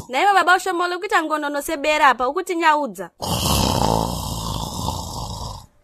Naiwe baba ushomole kuita ngonono sebera apa ukutinyaudza.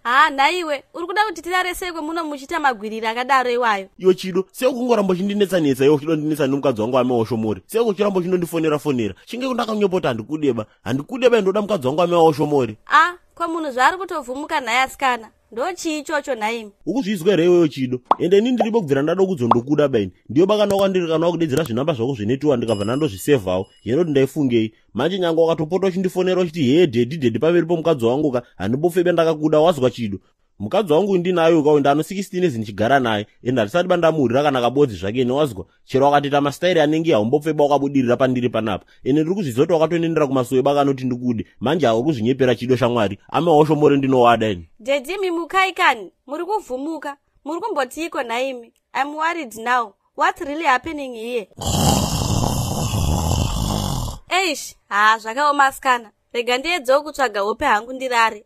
Haa nhaiwe uri kuda kuti tirare seiko muno muchiita magwiriri akadaro iwayo? Iwe Chido, sei kungoramba uchindinetsa-netsa iwe uchidondinetsa nemukadzi wangu amai washomori? Sei uchiramba uchindondifonera-fonera? Chinge ndakanyepa kuti handikudeba. Handikudeba ndoda mukadzi wangu amai washomori. A, ko munhu zvaari kutovhumuka nhai asikana? Ndochii ichocho nhaimi? Ukuzvizwa here iwewe Chido? Ende ini ndiripo kubvira ndada kudzondokuda baini. Ndiyo bakana kwandiri kana wakudedzera zvinhamba zvako zvenetiwa ndikabva ndandozvisevhawo. Yeno kuti ndaifungei. Manje nyange wakatopota uchindifonera uchiti hee dhedhi dhedhi paveri pomukadzi wangu ka handimbofebe ndakakuda wazwa Chido. Mukadzi wangu ndinayo ka uyu ano 16 years ndichigara naye ende handisati bandamuhurira kana kabodzi zvake ene wazwa. Chero wakatoita mastairi anenge haumbopfeba wakabudirira pandiri panapa. Ende ndiri kuzviziva kuti wakatoendera kumasuwe baka anoti ndikude. Manje hauri kuzvinyepera Chido shamwari. Ame washomore ndinowada ini. Dhedhi imi mukai kani? Muri kuvhumuka. Muri kumbotiiko nhaimi? I'm worried now. What's really happening here? Eish, haa zvakaoma asikana. Rega ndiedzewo kutsvaga hope hangu ndirare.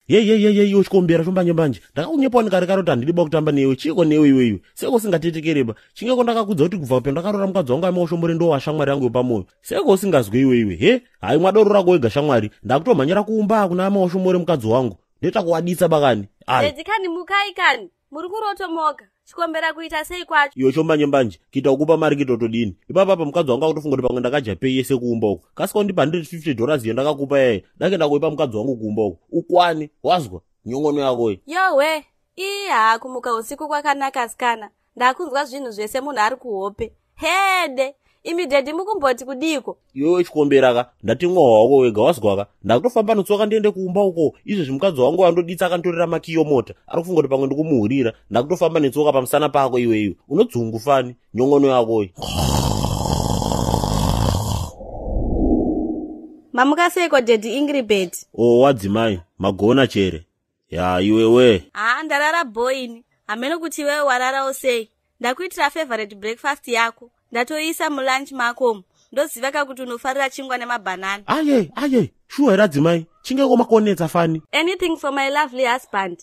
Yei yei yei yei iwe chikombera chombanje mbanje. Ndakakunyepawo ndikare kare kuti handidi ba kutamba newe. Chiiko newe iwe iwe? Seko usingatetekereba. Chingeko ndakakudza kuti kubva pandakarora mukadzi wangu amai washomore ndo washamwari yangu yepamoyo. Seko usingazwe iwe iwe. He? Hayi mwadoro rako wega shamwari. Ndakutomhanyira kuumba kuna amai washomore mukadzi wangu. Ndoita kuwaditsa bakani. Ayi. Dhedhi kani mukai kani. Muri kurotomoka. Chikombera kuita sei kwacho? Iwe chombanje mbanje. Kuita kukupa mari kuita kutodini? Ipapa apa mukadzi wangu akutofunga kuti pamwe ndakadya pay yese kuumba uko. Kasika undipa $150 iyo ndakakupa yeye. Dake ndakuipa mukadzi wangu kuumba uko. Ukwane. Wazwa? Nyongono yako iyi. Yowe. Ii haa kumuka usiku kwakanaka asikana. Ndakunzwa zvinhu zvese munhu ari kuhope. Hede. Imi dhedhi mukumboti kudiiko? Iwewe chikombera ka ndatimwa hwako wega wazwa ka ndakutofamba notsoka ndiende kuumba uko izvezvi mukadzi wangu andoditsa akanditorera makiyo mota ari kufunga kuti pamwe ndikumuhurira ndakutofamba netsoka pamusana pako iwe iwe unodzungu fani nyongono yako iyi. Mamuka seiko dhedhi Ingribet? O wadzimai magona chere ya iwewe. Haa ndarara bho ini hameno kuti iwewe wararawo sei. Ndakuitira favorite breakfast yako ndatoiisa mulunch mako umu ndoziva ka kuti unofarira chingwa nemabhanana. Aye aye shuwa here adzimai chingeko makonetsa fani. Anything for my lovely husband.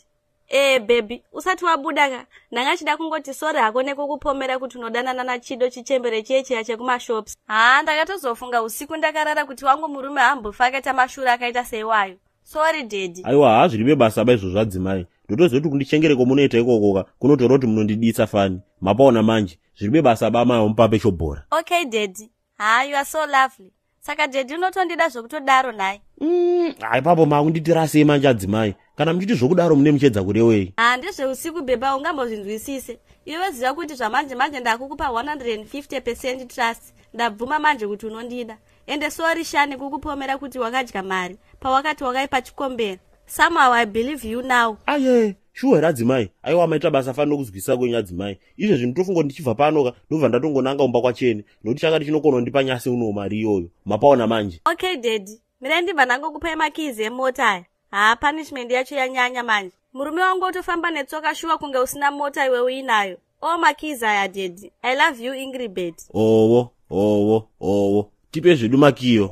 Eh baby usati wabuda ka ndanga chida kungoti sorry hako nekukupomera kuti unodanana naChido chichembere chiye chiya chekumashops. Haa ndakatozofunga usiku ndakarara kuti wangu murume haambofa akaita mashura akaita seiwayo. Sorry daddy. Aiwa haa zviribe basa ba izvozvo adzimai. Ndotoziva kuti kundichengereko munoita ikokoka kunotora kuti munondiditsa fani. Mapaona manje. Zviribe basa ba amai mupape chobhora. Okay daddy. Haa you are so lovely. Saka daddy unotondida zvekutodaro nhai? Haa ipapo makunditira sei manje adzimai. Kana muchiti zvokudaro mune muchiedza kurewei? Haa ndezveusiku bhebha ungambozvinzwisise. Iwe ziva kuti zvamanje manje ndakukupa 150% trust. Ndabvuma manje kuti unondida. Ende sorry sha nekukupomera kuti wakadya mari pawakati wakaipa chikombera. Somehow I believe you now. Aye, shuwa here adzimai? Aiwa maita basa fani nokuzwisisa kwenyu adzimai. Izvezvi ndinotofunga kuti ndichibva pano ka ndobva ndatongonanga kumba kwachene nokuti chakati chinokona kundipa nyasi uno mari iyoyo. Mapaona manje. Okay daddy, mirai ndibva ndangokupai makeys emota aya. Haa punishment yacho yanyanya manje. Murume wangu otofamba netsoka shuwa kunge usina mota iwe uinayo. Oh makeys aya daddy. I love you Ingribet. Owo, owo, owo. Tipe zvedu makiyo.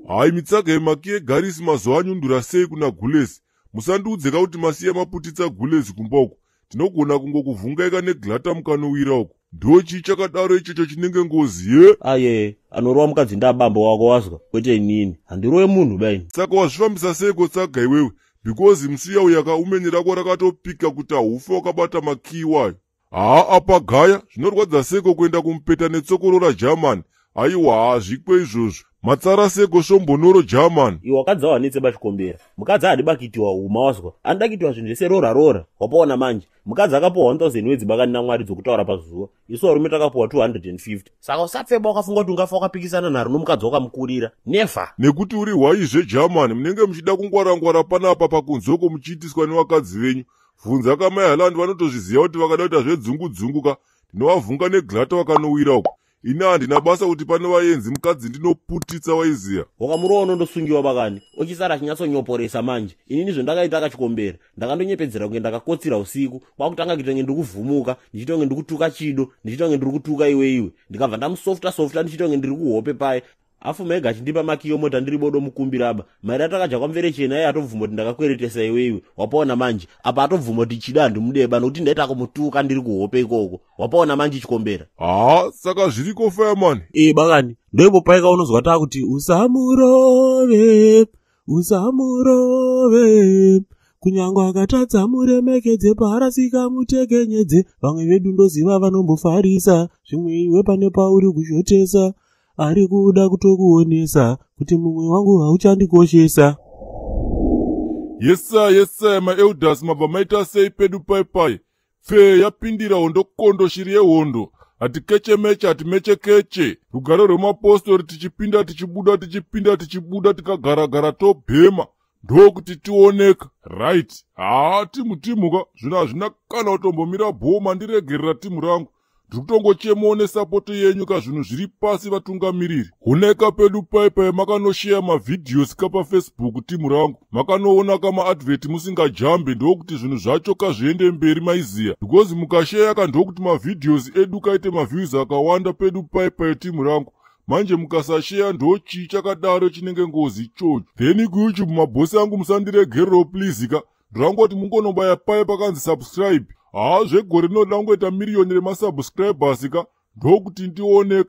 Hayi mitsaga yemakiyi egarisi mazuva anyundura sei kuna Gulesi. Musandiudzeka kuti masiya maputitsa Gulesi kumba uku. Tinogona kungokuvhungaika neglata mukanowira uku. Ndochii chakadaro ichocho chinenge ngozi ye? Aye, anorova mukadzi ndabambo wako wazwa, kwete inini. Handirove munhu ba ini. Saka wazvifambisa seiko tsaga iwewe? Because musiya uya ka umene rako rakatopika kuti haufe wakabata makiyi wayo. Haa apa gaya zvinorwadza seko kuenda kumupeta netsokorora German. Aiwa hazvikwe izvozvo. Matsara seko svombonoro German. Iwe wakadzi hawanetse bachikombera. Mukadzi haadi bakuitiwa huma wazwa. Anoda kuitiwa zvinhu zvese rora rora. Wapaona manje. Mukadzi akapuwa 1000 wedzi bakani namwari dzokutaura pazuva. Isu varume takapuwa 250. Saka usapfeba wakafunga kuti ungafa wakapikisana nharo nomukadzi wakamukurira. Never. Nekuti uri hwaizve German munenge muchida kungwara-ngwara panapa pakunzoko muchiitiswa nevakadzi venyu. Bvunza kamai Haaland vanotozviziva kuti vakada kuita zvedzungu-dzungu ka ndinovavhunga neglata vakanowira uko. Ini handina basa kuti pane vaenzi mukadzi ndinoputitsa waiziya. Wakamurova unondosungiwa bakani. Ochisara achinyatsonyoporesa manje. Inini zvondakaita akachikombera. Ndakandonyepedzera kunge ndakakotsira usiku. Kwakutanga kuita kunge ndiri kuvhumuka, ndichiita kunge ndiri kutuka Chido, ndichiita kunge ndiri kutuka iwe iwe. Ndikabva ndamusofta softa ndichiita kunge ndiri kuhope paye. Afuma ega achindipa makiyo mota ndiri bodo mukumbira aba. Mari atakadya kwamverechena iye atobvuma kuti ndakakweretesa iweiwe. Wapaona manje apa atobvuma kuti Chido handimudeba nokuti ndaita kumutuka ndiri kuhope ikoko. Wapaona manje chikombera. Haa, saka zviriko, fireman. Ee bakani, ndoipo paika unozwa taakuti usamurove, usamurove, kunyange akatadza muremekedze, paarasika mutekenyedze. Vamwe vedu ndoziva vanombofarisa zvimwe, iwe pane pauri kushotesa, ari kuda kutokuonesa kuti mumwe wangu hauchandikoshesa. Yesaya, yesaya, maelders, mabva maita sei pedu paipai? Pfee yapindira hondo kondo, shiri yehondo. Hatikechemeche, hatimechekeche, rugare rwemapostori. Tichipinda tichibuda, tichipinda tichibuda, tikagaragara tobhema, ndokuti tioneka right. Haa, timu timuka zvino hazvina kana kutombomira bhoma. Ndiregerera timu rangu, ndiri kutongochemawo nesupport yenyu ka. Zvinhu zviri pasi, vatungamiriri. Huneka pedu paipai, makanosheya mavideos ka paFacebook. Timu rangu, makanoona kamaadvert musingajambe, ndokuti zvinhu zvacho kazviende mberi, maiziya, because mukasheya ka, ndokuti mavideos edu kaite maviews akawanda pedu paipai, timu rangu. Manje mukasasheya, ndochii chakadaro chinenge ngozi ichocho? Then kuYouTube, mabhosi angu, musandiregerero please ka. Ndirangoti mungonobaya pai pakanzi subscribe. Haa, zvegore rinoda kungoita miriyoni remasubscribers ka, ndokuti ndioneka.